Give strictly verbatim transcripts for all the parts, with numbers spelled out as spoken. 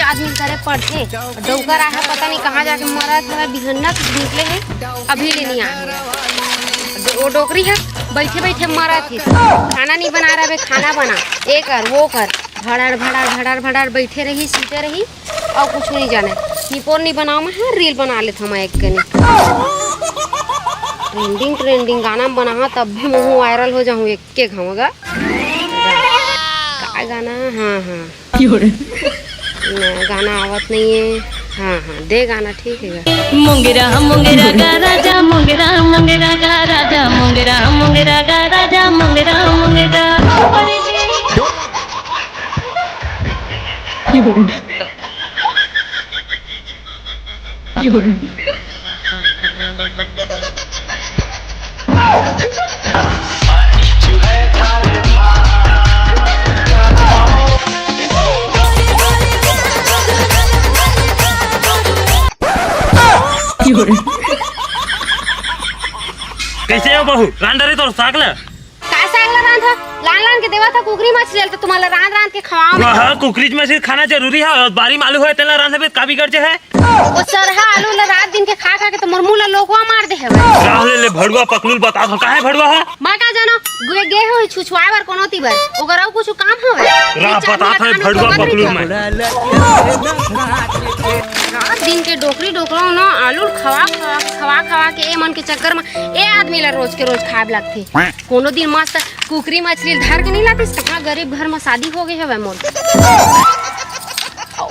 आदमी करे पड़थे। डौकर आहे, पता नहीं कहाँ जाके मरत हवय, बिहन्ना से निकले हे, अभी ले नहीं आए। वो डोकरी हे, बैठे बैठे मरत हे, खाना नहीं बना रहे, खाना बना, ए कर, वो कर, भड़ाड़ भड़ाड़ भड़ाड़ भड़ाड़ बैठे रही, सूते रही, अउ कुछ नहीं जाने। निपोर नहीं बनाओ, मैं हाँ रील बना लेत हूँ मैं एक कनी। ट्रेंडिंग ट्रेंडिंग गाना में बना, तब भी मुँह वायरल हो जाऊँ एक के घाव गा। का गाना? हाँ, हाँ। ना, गाना आवत नहीं है। हाँ, हाँ, दे गाना, ठीक है गा। मोंगरा मोंगरा गा राजा, मोंगरा मोंगरा गा राजा, मोंगरा मोंगरा गा राजा, मोंगरा मोंगरा। कैसे हो बहू? रांध डरे तोर साग ल? का साग ल रांध? लान लान के देवत ह कुकरी मछली ल, त तुम्हारा रांध रांध के खवाओ। वाह, कुकरी मछली खाना जरूरी है। बारी म आलू होय तेला रांधबे, का बिगड़ जे है? वो सरहा आलू ल रात दिन के खा खा के त मोर मुंह ल लोकवा मार दे हवे। राह ले ले भड़ुआ पकलू ल, बता तो काहे भड़ुआ है? मैं का जानो, गे, गे हो छुछुआए बर कोनो ती बर। ओकर अउ कुछ काम हवे? राह बता तो भड़ुआ पकलू ल मैं। रात दिन के डोकरी डोकरा न आलू ल खवा खवा, खवा खवा के ए मन के चक्कर म ए आदमी ल रोज के रोज खाए लगथे। कोनो दिन मस्त कुकरी मछली ल धर के नहीं लातिस, कहाँ गरीब घर म शादी हो गई हवे मोर।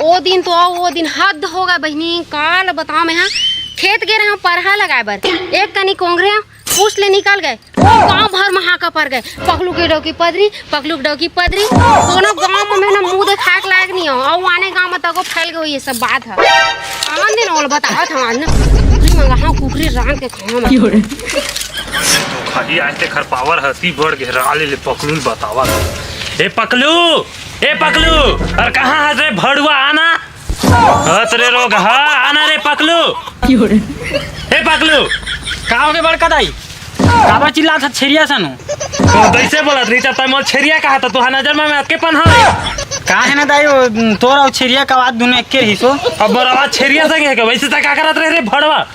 ओ दिन तो, ओ दिन हद हो गए बहिनी, का ल बताओ मैं, हाँ, खेत गे रहे परहा लगाए बर, एक कनी कोंघरे पूछ ले निकल गए, ओ गांव भर म हाका पर गए, पकलू के डौकी पदरी, पकलू के डौकी पदरी, कोनो गांव म मैं ना मुंह देखाए के लायक नहीं हो, अउ आने गांव म तको फैल गए ये सब बात है। आन दिन ओला बतावत हूँ आज ना, कुकरी मंगा हाँ, कुकरी रांध के खावा मैं। खाली आज ते खर पावर हती बड़ गहरा ले, ले पकलू ल बतावत। ए पकलू, ए पकलू, अरे कहाँ हस रे भड़ुआ, आना। हस रे रोगहा, आना रे पकलू। ए पकलू। का होगे बड़का दाई? काबर चिल्लात हस छेरिया सनो? तो कैसे बोलत रही, जब तक मोर छेरिया कहा त तुहार नजर में मैं अतके पन हवे। का है ना दाई, वो तोर अउ छेरिया के आवाज दुनो एके ही सो। अब मोर आवाज छेरिया संग है के? वैसे त का करत रहे रे भड़वा?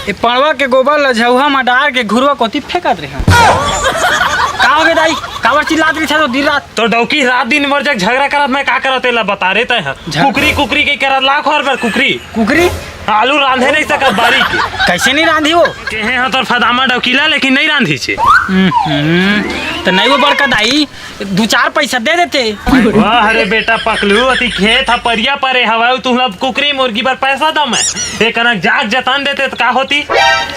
ए पड़वा के गोबर ल झउहा म डार के घुरवा कोती फेंकत रहे। का होगे दाई, काबर चिल्लात रही तो दिन रात? तो डौकी रात दिन मोर जग झगड़ा करत, मैं का करत एला बता रे तैं ह। झग- कुकरी, कुकरी के करत लाख और बार कुकरी। कुकरी? आलू रांधे नहीं सकत बारी के। कैसे नहीं रांधी वो? केहे ह तोर फदामा डौकीला, लेकिन नहीं रांधी छे। हम्म, त नहीं वो बड़का दाई, दू चार पैसा दे देते। वाह रे बेटा पकलू, अति खेत ह परिया परे हवय, तुहला कुकरी मुर्गी बर पैसा दम है। एक कनक जाग जतन देते त का होती?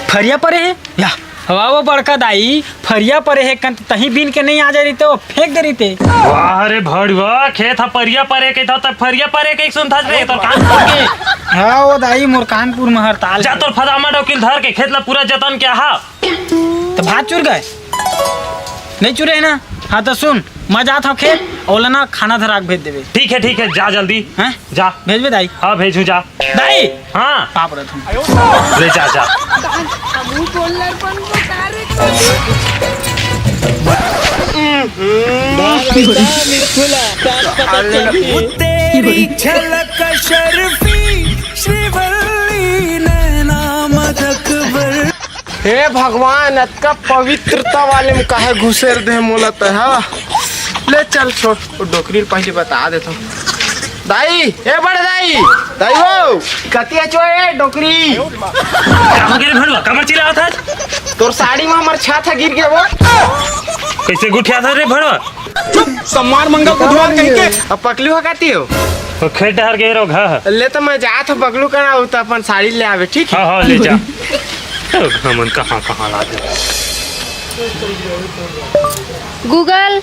फरिया परे है? या, हवा वो बड़का दाई, फरिया परे है कन तहीं बीन के नहीं आ जाए रहिते, वो फेंक दे रहिते। वाह रे भड़ुआ, खेत ह परिया परे के था, त फरिया परे के सुनथस रे, तोर कान फट गे। हाँ, वो दाई, मोर कानपुर में हड़ताल जा है। तोर फदामा डौकील धर के खेत ला पूरा जतन के आहा। त भात चुर गए? नहीं चुरे है ना? हाँ, त सुन, मैं जात हूँ खेत, ओला ना खाना धरा के भेज देबे। ठीक है, ठीक है, जा जल्दी। हैं? जा। भेजबे दाई? हाँ, भेजू, जा। दाई! हाँ। पाप रे तुम। ले जा, जा। तेरी झलक शर्फी, श्रीवल्ली नैना मदकबर। हे भगवान, अतका पवित्रता वाले में काहे घुसेर दे मोला तैं, हाँ? ले चल छोड़, वो डोकरी ल पहले बता देथंव। दाई, ए बड़े दाई, दाई वो, कति अचो ए डोकरी। का हो गे रे भड़वा, काबर चिल्लात हस? तोर साड़ी में हमर छात ह गिर गे वो। कैसे गुठियात हस रे भड़वा? चुप, सम्मान मंगल बुधवार कहीं के। अब पकलू ह काती हो? वो खेत डहर गे रो घर। ले त मैं जात हूँ पकलू करा, उ त अपन साड़ी ले आवे, ठीक है? हाँ, हाँ, ले जा। तो हमन कहाँ, कहाँ ला दे। Google,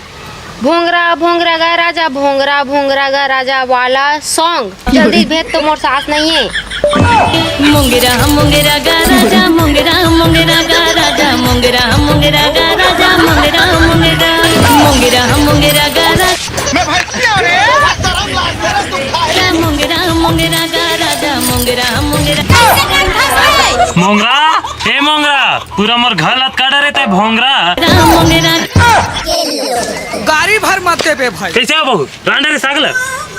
भोंगरा, भोंगरा गा राजा, भोंगरा, भोंगरा गा राजा वाला song। जल्दी भेज तो मोर सास नहीं है। मोंगरा मोंगरा गा राजा, मोंगरा मोंगरा गा राजा, मोंगरा मोंगरा गा राजा, मोंगरा मोंगरा, मोंगरा मोंगरा गा राजा। मैं भैंसिया रे। मोंगरा मोंगरा गा राजा, मोंगरा मोंगरा। मोंगरा, ए मोंगरा, पूरा मोर घर लतका डरे तैं भोंगरा। मोंगरा। गाड़ी भर मत देबे भाई। कैसे हो बहू? रांडे रे साग ल।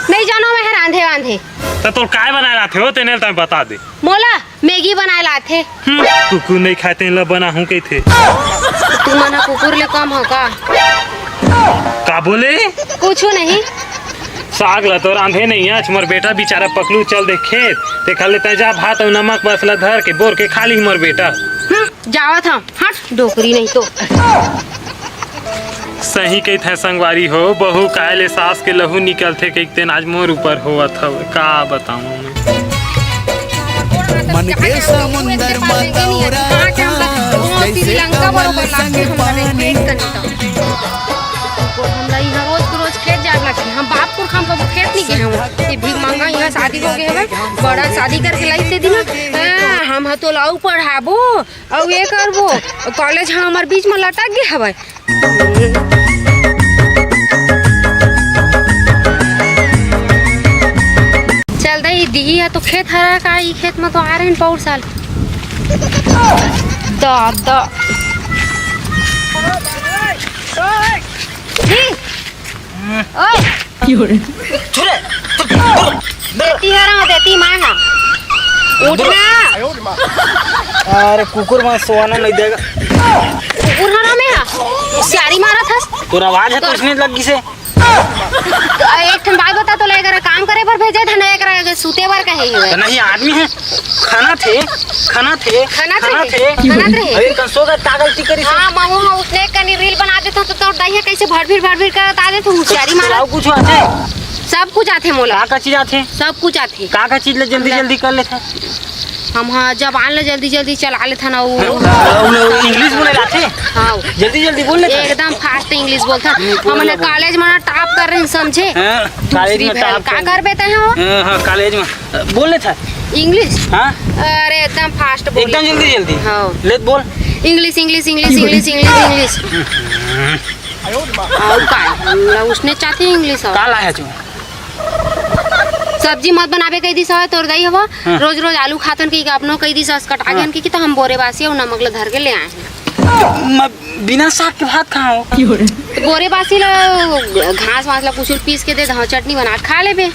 नहीं जानो मैं रांधे वांधे। त तोर काय बनाए लाथे हो, तेने ल तैं बता दे। मोला मैगी बनाए लाथे। हम्म, कुकुर नहीं खाए तेन ल बनाहूं कहिथे। तुमन ह कुकुर ले कम हो का? का बोले? कुछु नहीं। साग ल तो रांधे नहीं आज, मोर बेटा बेचारा पकलू चल दे खेत। तेखर ले तैं जा भात अउ नमक बस ल धर के बोर के खा ली मोर बेटा। हम्म, जावत हंव। हट, डोकरी नहीं तो। सही कहिथे संगवारी हो, बहू काय ले सास के लहू निकलथे कहिके तेन आज मोर ऊपर होवत हवय, का बताऊं मैं। मन के समुंदर म तौरा था, जैसे कमल संग पानी। हमला इहाँ रोज के रोज खेत जाए लगथे। हम बाप पुरखा हम कबो खेत नहीं गए हवन। ये भीख मंगा इहाँ शादी हो गए हवे, बड़ा शादी करके लाई दे दिना। हाँ, हम ह तोला अउ पढ़ाबो, अउ ये करबो, कॉलेज ह हमर बीच म लटक गे हवय। चल दे, ई दिही ह तो खेत हरा का, ई खेत म तो आ रहे हैं पौर साल। द, द। जी। ओए। छोरे, देती हरा, देती मांगा। उठ ना। अरे कुकुर म सोना नहीं देगा। कुकुर हरा में हा। सियारी मारत हस। तोर आवाज ह तो उसने लग गिसे। एक ठन बात बता, तोला एकरा काम करे बर भेजे थे ना, एकरा के सूते बर कहे हे? त नहीं, आदमी हे, खाना थे, खाना थे, खाना खाना थे, थे। खाना थे। अरे कंसो का पागल ती करी से। हाँ, मामू, हम उसने कनी रील बना देते तो तोर दाई हे कैसे भड़भिड़ भड़भिड़ करत आ देते, होशियारी मारा। कुछ आथे? सब कुछ आथे मोला। का का चीज आथे? सब कुछ आथे। का का चीज ले जल्दी जल्दी कर लेथे? हम हाँ, जबान ला जल्दी जल्दी चला लेथन अउ। हाँ, उ, उ, इंग्लिश बोले जाथे? हाँ। जल्दी जल्दी बोल लेथन। एकदम फास्ट इंग्लिश बोलथन। हम्म, बोल हमन ले, बोल। कॉलेज में टॉप कर रहे हैं, समझे? हाँ, कॉलेज दूसरी में फैल। टॉप का कर। करबे तैं हो? हाँ, हाँ, कॉलेज में। अ, बोल लेथन। इंग्लिश? हाँ। अरे, एकदम फास्ट बोल। एकदम जल्दी जल्दी। हाँ। ले बोल। English, English, English, English, English, English. अउ का? हमला उसने चाहते इंग्लिश हो। का लाया तू? सब्जी मत बनाबे कहि दिस हवय तोर दाई हवय। हाँ। रोज रोज आलू खाथन कहिके अपनो कहि दिस हवय, कटका हाँ। गेन कहिके त हम बोरे बासी अउ नमक ल धर के ले आए हन। मैं बिना साग के भात खाओ। त बोरे बासी ल घास वास ल कुछ पीस के दे दहूं, चटनी बना के खा लेबे।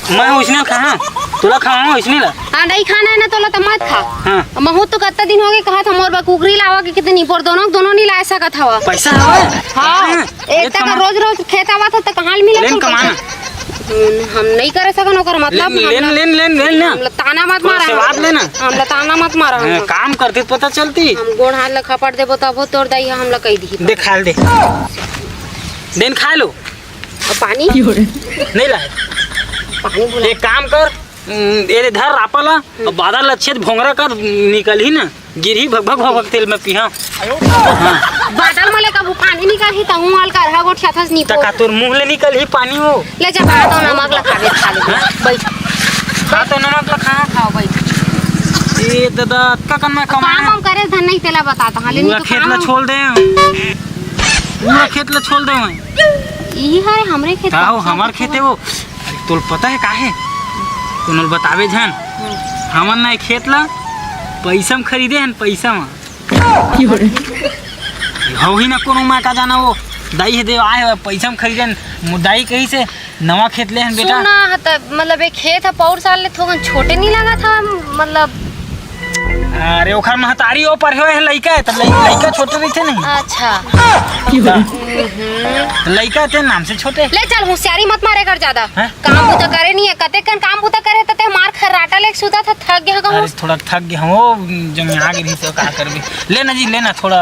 मैं उसने खाओ, तोला खाओ उसने ला। हाँ, नहीं खाना है ना तोला त मत खा। हाँ। महू तो कत्ता दिन हो गए कहा था मोर बर कुकरी लावा के, कितनी पोर दोनों, दोनों नहीं ला सकत हवा। पैसा हवा? हाँ। हाँ। एक एक तक कमा। रोज रोज खेत आवत ह त कहाँ ले मिलत लेन हमको कमाना। पैसा? हम्म, हम नहीं करे सकन ओकर मतलब, लेन, हमला, लेन, लेन, लेन, लेन ना। हमला ताना मत थोड़ा मारा, से बात हमला, लेना। हमला ताना मत मारा, हाँ, हमला। काम करते त पता चलती। हम गोड़ हाथ ला खपट देबो तबो तोर दाई ह हमला कहि दिही। दे खाल दे। देन खा लो। अब पानी? नहीं लाए। पानी बुला। एक काम कर, उम, ये धर रापा ला, अब बादल ला छेद भोंगरा कर निकल ही ना। गिरही भग भग भग भग तेल में पीहा। बादल में ले कभू पानी निकलही त हूँ अलकर हा गोठ छाथस नी त पो। का तोर मुंह ले निकलही पानी हो? ले जा, भात अउ नमक ला खाबे, खा ले। हाँ? बैठ। हाँ, तो नमक ला खा। खाओ, बैठ। ए दादा, अतका कन मैं काम कमाए। वाम करे धन नहीं तेला बताता, हाँ, ले पूरा नहीं तो खेत काम ला वाम। छोड़ दे। पूरा खेत ला छोड़ दे मैं। यही है हमरे खेत का का हो, हमार खेत है वो। अरे, तोल पता है काहे? कोनो ल बताबे झन। हम्म। हमन ना ए खेत ला पैसा म खरीदे हन, पैसा म। हव ही ना कोनो, मैं का जाना वो दाई हे देव आए हे, पैसा म खरीदे हन। मो दाई कहिसे नवा खेत ले हन बेटा। सुना ह त, मतलब, ए खेत ह पौर साल ले थोकन छोटे नहीं लगा था, मतलब। अरे, ओखर महतारी ओ पर होए हे, लइका हे, त लइ-, लइका छोटे रहिथे नहीं। अच्छा। हम्म। त लइका ते नाम से छोटे। ले चल, होशियारी मत मारे कर ज्यादा। हैं? काम बूता करे नहीं है, कते कन काम बूता करे त ते मार खर्राटा लेके सुता था, थक गया कहूँ। अरे, थोड़ा थक गया हूँ, जब यहाँ आ गई तो का करबे। ले ना जी, ले ना, थोड़ा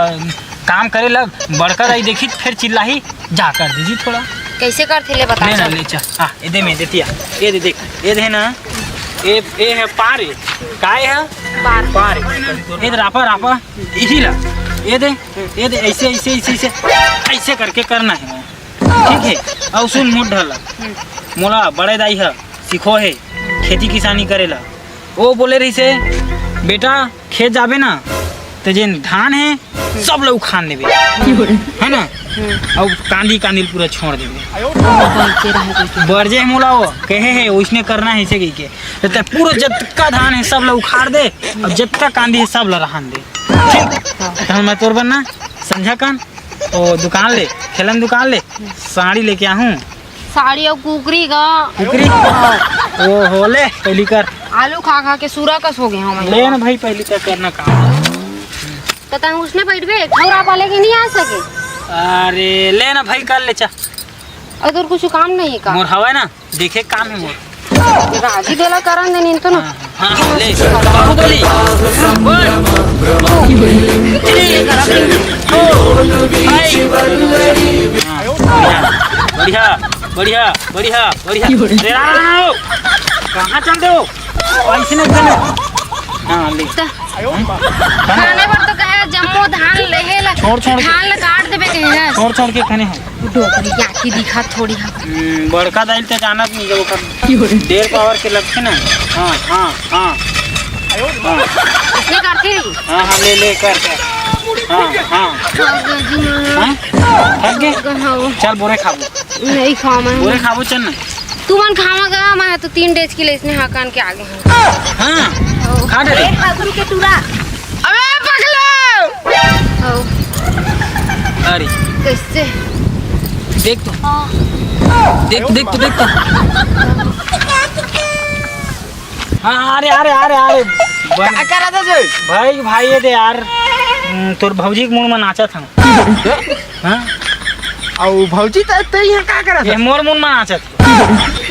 काम करे लग, बड़का दाई देखी फिर चिल्लाही। जा कर दीजिए थोड़ा। कैसे करथे ले बता ले ना, चल। ले चल। हाँ, ये दे मैं देती है। ये दे देख, ये दे ना। ये, ये है पार, ये। काय है? पार। पार। ये दे रापा, रापा। यही ला। ये दे, ये दे ऐसे, ऐसे, ऐसे, ऐसे, ऐसे करके करना है। ठीक है? और सुन मुंह ढाला। मोला बड़े दाई है, सिखो है, खेती किसानी करेला। वो बोले रहिसे, "बेटा, खेत जाबे ना, त जेन धान हे, सब ल उखाड़ लेबे, है ना? अउ कांदी कांदी ल पूरा छोड़ देबे।" बरजे हे मोला वो, कहे हे, "ओइसने करना हे," ऐसे कहिके। त ते पूरा जतका धान हे, सब ल उखाड़ दे, अउ जतका कांदी हे, सब ल रहन दे। ठीक? त मैं तोर बर ना, संझा कन, ओ दुकान ले, खेलन दुकान ले, साड़ी लेके आहूँ। साड़ी अउ कुकरी का। कुकरी? ओ हो, ले, पहली कर। आलू खा खा के सूरा कस हो गया हूँ मैं। ले ना भाई, पहली कर, करना काम। तो तंग उसने बैठबे, खौरा पाले के नहीं आ सके। अरे, ले ना भाई, कर ले चा। अगर कुछ काम नहीं है का? मोर हवा ना, देखे काम है मोर। राजी देला करन देनी तो ना। हाँ, हाँ, ले। बाहुबली। बोल। ले, ले, कर, ले। ओ, भाई। हाँ, बढ़िया, बढ़िया, बढ़िया, बढ़िया। अरे, राम, कहाँ चल दे हो? ऐसे नहीं चले। हाँ, ले। त खाने बर तो कहे जम्मो धान लेहे ला, छोड़, छोड़ के। धान ला काट देबे कहे है। छोड़, छोड़ के खाने हैं। डोकरी के आँखी दिखा थोड़ी हा। हम्म, बड़का दाई ल तो जानत नहीं, जब ओकर डेढ़ पावर के लगथे ना। हाँ, हाँ, हाँ। हाँ। ये करथे नहीं। हाँ, हाँ, ले, ले, कर, कर। हाँ, हाँ। हाँ? थक गए? हाँ। चल, बोरे खाबो। नहीं खाओ मैं। बोरे खाबो, चल ना। तुमन खावा गा, मैं तो तीन डेज के लिए इसने हाकान के आगे हूँ। हाँ, खा डरे। ए, ठाकुर के टूरा। अबे पगलो। हो। अरे। कैसे? देख तो। देख, देख तो, देख तो। हाँ, अरे, अरे, अरे, अरे। बन- का करत हस? भाई, भाई, ये दे यार। हम्म, तोर भौजी के मुंह में नाचत हूँ। हाँ? अउ भौजी त, त यहाँ का करत ये हस? मोर मुंह में नाचत।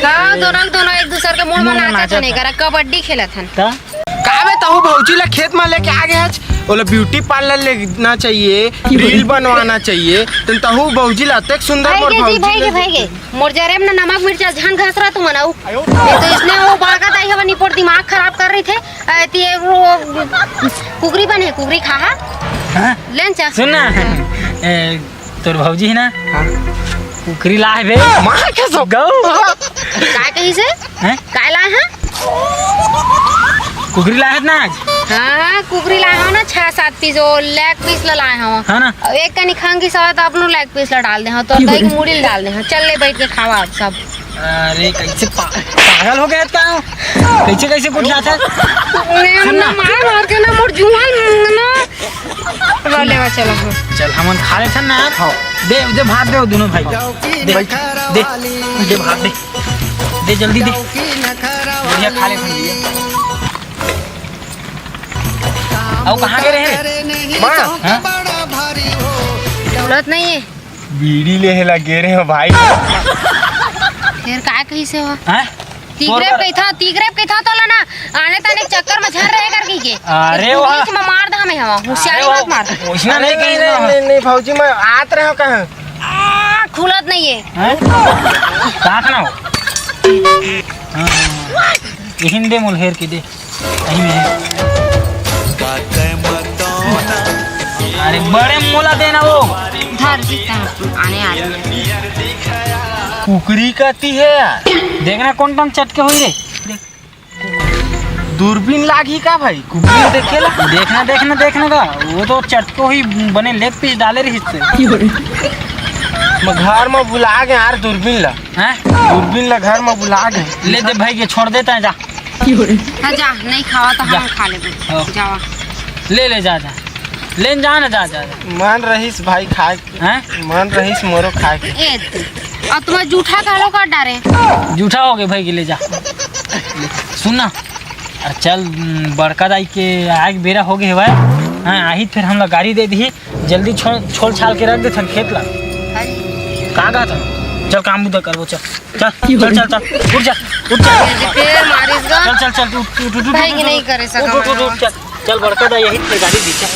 हाँ, दोनों, दोनों एक दूसर के मुंह में मुंह में नाचत नाचत नहीं है। करा, कबड्डी खेलत हन। त? का बे, तहू भौजी ला खेत में लेके आ गया आज? ओला ब्यूटी पार्लर लेना चाहिए, रील बनवाना चाहिए। तुम तहू भौजी ला अतेक सुंदर भाई मोर के जी, भौजी भाई के, ला भाई के। मोर जरे में ना नमक मिर्चा झन घसरा तुमन अउ। ये तो इसने वो बागा दाई हवा निपोर दिमाग खराब कर रही थे। ए, ती ये वो कुकरी बने, कुकरी खा हा? हाँ? लेन चा। सुन ना, ए, तोर भौजी है ना? हाँ। कुकरी लाए बे। माँ के सो गौ। काय कही से? हैं? काय लाए हैं? कुकरी लाए है ना आज? हाँ, कुकरी लाए हो ना, छह सात पीस, वो लेग पीस ला लाए हो। हाँ ना? अब एक कनी खंगी सवा तो अपनो लेग पीस ला डाल दे हो, तो कहीं मुड़ी ला डाल दे हो। चल ले बैठ के खावा आप सब। अरे, कैसे पा-, पागल हो गया था? कैसे, कैसे कुछ जाता है? मैं सुन ना। ना मार मार के ना मोर जुआन ना। वा लेवा चला हो। चल, हमन खा लेथन ना यार। हाँ। दे, दे भात दे, दोनों भाई। दे, दे, दे भात दे। दे, जल्दी दे। बढ़िया खा लेथन भैया। अउ कहाँ गए रहे रे? माँ। हाँ? बोलत नहीं है। बीड़ी लेहे ला गे रहे हो भाई। फिर काय कही से हो? हैं? तीगरे तोर पे कहिथा, तीगरे पे कहिथा तोला ना, आने ताने चक्कर में झर रहे कर कही के। अरे वाह। पुलिस में मार दा मैं हवा, होशियारी अरे मत मार। वाह, उसने नहीं नहीं, कही नहीं, ना। नहीं, नहीं, भौजी, मैं आत रहे हो कहाँ? आ, खुलत नहीं है। हैं? काट ना हो। हाँ, हाँ, हाँ। यही दे मोल हेर के दे। सही में। अरे बड़े मोला देना वो। धर जीता आने आदमी। कुकरी काती है यार। देखना कौन टम चटके हुई रे। दूरबीन लागी का भाई? कुकरी देखे ला? देखना, देखना, देखना का। वो तो चटको ही बने लेग पीस डाले रही से। मैं घर में भुला गए यार दूरबीन ला। हैं? दूरबीन ला घर में भुला गए। ले दे भाई, ये छोड़ देता है, जा। हाँ, जा, नहीं खावा तो हम जा। खा लेबे। हाँ। जावा। ले, ले, जा, जा। लेन जा ना, जा, जा, जा। मन रहीस भाई खाए के। हैं? मन रहीस मोरो खाए के। ए, तू। अब तुम्हारा जूठा का लोग काट डारे। जूठा हो गए भाई के, ले जा। सुन ना, अरे चल, बड़का दाई के आए के बेरा हो गए हवय। हाँ, आही फिर हम लोग गाड़ी दे दी। जल्दी छोल, छोल छाल के रख देथन खेत ला। हाँ जी। का कहत हन? चल काम बुता करबो, चल। चल, चल, चल, चल। उठ जा, उठ जा। ये जे पेड़ मारिस गा। चल, चल, चल, तू उठ, उठ, उठ, उठ, भाई उठ, के उठ, नहीं करे उठ, सका उठ, उठ, मैं। उठ, चल। चल, बड़का दा यही पे गाड़ी दी, चल।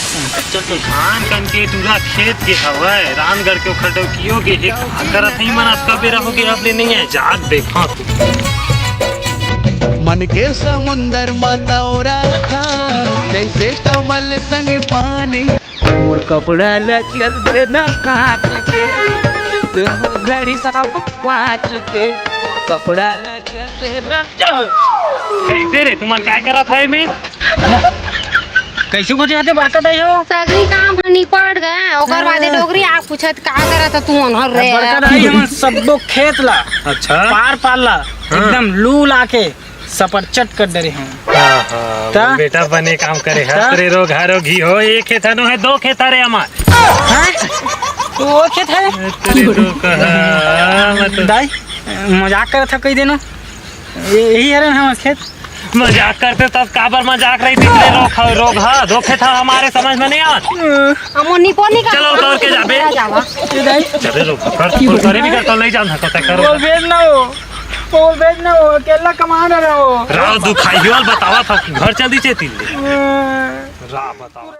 चल, चल। धान कन के टूरा खेत के हवय, रामगढ़ के ओखर डौकियो के हे, का करत हई मन, अतका बेरा हो गे, अब ले नहीं आए, जात दे, हाँ। मन के समुंदर म तौरा था, जैसे कमल संग पानी। मोर कपड़ा ला चल देना काट के, तू घड़ी सब पाँच के, कपड़ा ला चल देना। कैसे रे, तुमन काय करत है में? कैसे को जाते बात बताई हो? सगरी काम ह निपट गए, ओकर बादे हाँ। डोगरी आ पूछत का करत ह तू ओनहर रे? बड़का दाई, हमन सब्बो खेत ला अच्छा। पार पार ला हाँ। एकदम लू ला के सपरचट कर डरे हूँ। आहा, त? मोर बेटा बने काम करे है। त? तेरे रो घरो घी हो, एक खेत है, नो है, दो खेत है रे हमार। हैं? तो वो खेत है? तेरे दो कहा, मतलब दाई, मजाक करत हव कहि देनो। ए-, यही हरे ना हमर खेत। मजाक करते तब काबर मजाक रही, तितले रोग ह, रोग ह, धोखे था हमारे समझ में नहीं आवत। अमो निपो निका चलो, उतर के जाबे। जावा। ए दाई। चले लो, कर, कर, करे भी कर, तो ले जाना, तो तय करो। वो भेज ना हो, वो भेज ना हो, अकेला कमा रहा हो। राव दुखाई वाल बतावा था, घर चल दी चेती ले। रा बतावा।